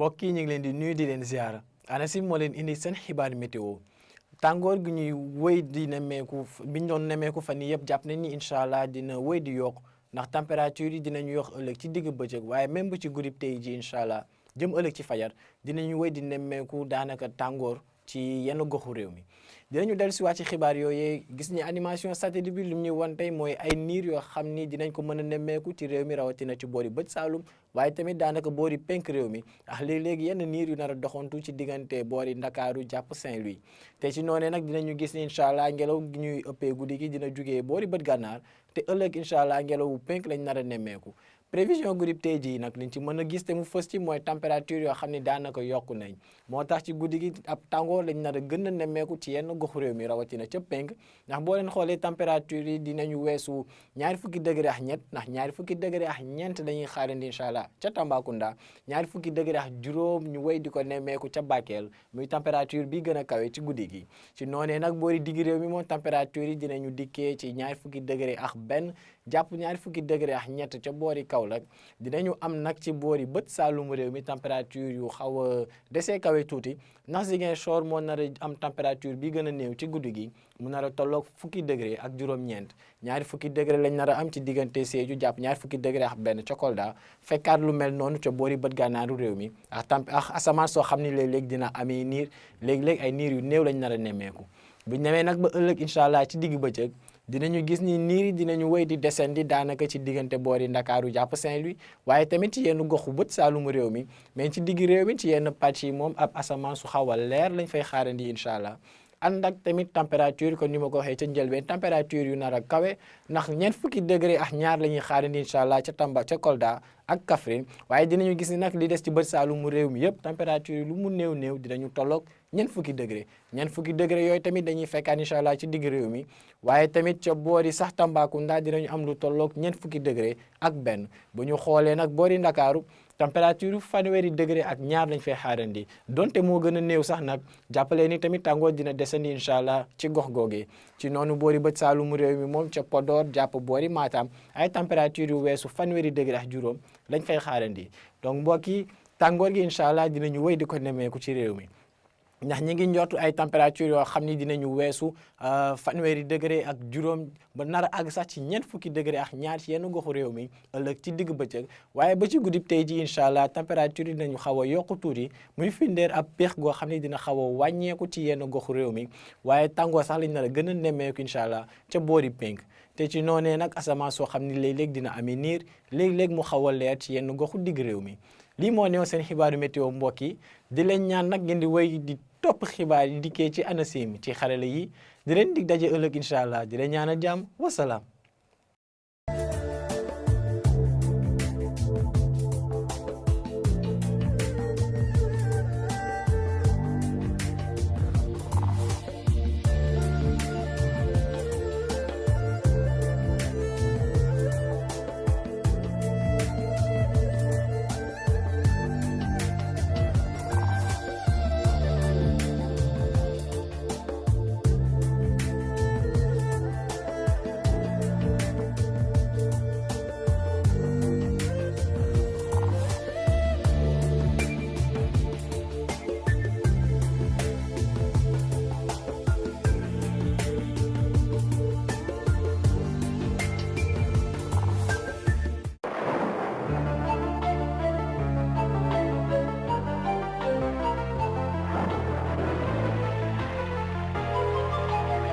mbokk yi ñu ngi leen di nuyu di leen ziara ANACIM moo leen indi seen xibaar météo tàngoor gi ñuy wéy di nemmeeku biñ doon nemmeeku fan yii yëpp jàpp nañ ni incha allah dina wéy di yokk ndax température yi dinañu yokk ëllëg ci digg bëccëg waaye même bu ci guddi tey ji incha allah jëm ëllëg ci fajar dinañu wéy di nemmeeku daanaka tàngoor ci yenn goxu réew mi. dinañu dellu si waat ci xibaar yooyu gis ni animation satellite bi lu ñuy wan tey mooy ay niir yoo xam ni dinañ ko mën a nemmeeku ci réew mi rawatina ci boori bët Saalum waaye tamit daanaka boori penk réew mi ndax léeg-léegi yenn niir yu nar a doxantu ci diggante boori Ndakaaru jàpp Saint-Louis te ci noonee nag dinañu gis ni incha allah ngelaw gi ñuy ëppee guddi gi dina jugee boori bët gànnaar te ëllëg incha allah ngelawu penk lañ nar a nemmeeku. prévision guddi tey jii nag liñ ci mën a gis te mu fës ci mooy température yoo xam ne daanaka yokku nañ moo tax ci guddi gi ab tàngoor lañ nar a gën a nemmeeku ci yenn goxu réew mi rawatina ca penk ndax boo leen xoolee température yi dinañu weesu ñaari fukki degré ak ñett ndax ñaari fukki degré ak ñeent dañuy xaarandi incha allah ca Tambacounda ñaari fukki degré ak juróom ñu wéy di ko nemmeeku ca Bakel muy température bi gën a kawe ci guddi gi ci noonee nag boori digg réew mi moom température yi dinañu dikkee ci ñaari fukki degré ak benn jàpp ñaari fukki degré ak ñett ca boori Kaolack dinañu am nag ci boori bët Saalum réew mi température yu xaw a desee kawe tuuti ndax Ziguinchor moo nar a am température bi gën a néew ci guddi gi mu nar a tolloog fukki degré ak juróom-ñeent ñaari fukki degré lañ nar a am ci diggante Sédhiou jàpp ñaari fukki degré ak benn ca Kolda fekkaat lu mel noonu ca boori bët gànnaaru réew mi ak asamaan soo xam ni léeg-léeg dina amee niir léeg-léeg ay niir yu néew lañ nar a nemmeeku bu ñu demee nag ba ëllëg incha allah ci digg bëccëg dinañu gis ni niir yi dinañu wéy di descendi daanaka ci diggante boori Ndakaaru jàpp Saint-Louis waaye tamit ci yenn goxu bët Saalum réew mi mais ci digg réew mi ci yenn pàcc yi moom ab asamaan su xaw a leer lañ fay xaarandi incha allah ànd ak tamit température kon ni ma ko waxee ca njëlbeen température yu nar a kawe ndax ñeent fukki degré ak ñaar la ñuy xaarandi incha allah ca Tamba ca Kolda ak Kaffrine waaye dinañu gis ni nag li des ci bët Saalum réew mi yëpp température yi lu mu néew néew dinañu tolloog ñeent fukki degré yooyu tamit dañuy fekkaat incha allah ci digg réew mi waaye tamit ca boori sax Tambacounda dinañu am lu tolloog ñeent fukki degré ak benn bu ñu xoolee nag boori Ndakaaru température fanweeri degré ak ñaar lañ fay xaarandi donte moo gën a néew sax nag jàppalee ni tamit tàngoor dina desandi incha allah ci gox googee ci noonu boori bët Saalum réew mi moom ca Podor jàpp boori Matam ay température yu weesu fanweeri degré ak juróom lañ fay xaarandi donc mbokk yi tàngoor gi incha allah dinañu wéy di ko nemmeeku ci réew mi ndax ñi ngi njortu ay température yoo xam ni dinañu weesu fanweeri degré ak juróom ba nar a àgg sax ci ñeent fukki degré ak ñaar ci yenn goxu réew mi ëllëg ci digg bëccëg waaye ba ci guddi tey ji incha allah température yi dinañu xaw a yokku tuuti muy findeer ab peex goo xam ne dina xaw a wàññeeku ci yenn goxu réew mi waaye tàngoor sax lañ nar a gën a nemmeeku incha allah ca boori penk te ci noonee nag asamaan soo xam ni léeg-léeg dina amee niir léeg-léeg mu xaw a leer ci yenn goxu digg réew mi lii moo neew seen xibaaru météo mbokk yi di leen ñaan nag ngeen di wéy di topp xibaar yi dikkee ci ANACIM ci xarale yi di leen dig daje ëllëg incha allah di leen ñaanal jàmm wasalaam